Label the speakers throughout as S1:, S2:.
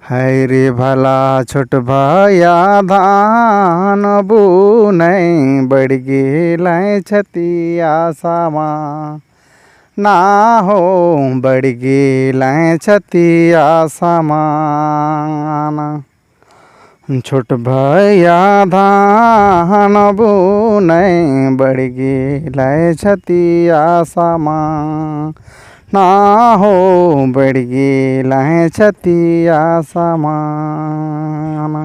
S1: हाय रे भला छोट भैया धान बुनै बढ़ि गेलै छतिया समा ना हो, बढ़ि गेलै छतिया समान। छोट भैया धान बुनै बढ़ि गेलै छतिया समा ना हो, बढ़ि गेलै छतिया समान।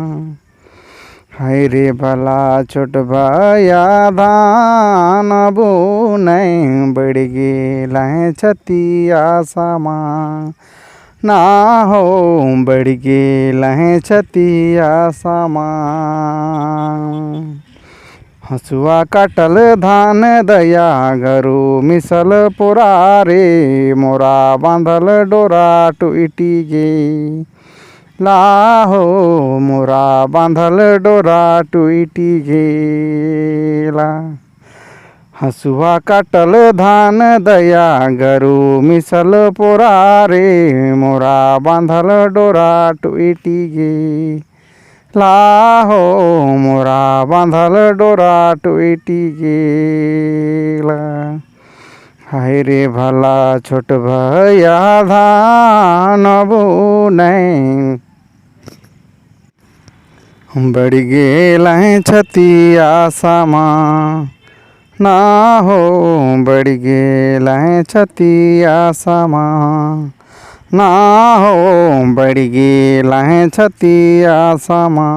S1: हाय रे भला छोट भैया धान बुनै बढ़ि गेलै छतिया समा ना हो, बढ़ि गेलै छतिया समान। हँसुआ काटल धान दैया गरु मिसल पोरा रे, मोरा बाँधल डोरा टूटि गे लाहो, मोरा बाँधल डोरा टूटि गेला। हँसुआ काटल धान दैया गरु मिसल पोरा रे, मोरा बाँधल डोरा टूटि गे लाहो, मोरा बाँधल डोरा टूटि गेला। हाय रे भला छोट भैया धान बुनै बढ़ि गेलै छतिया समा ना हो, बढ़ि गेलै छतिया समा ना हो, बढ़ि गेलै छतिया समा।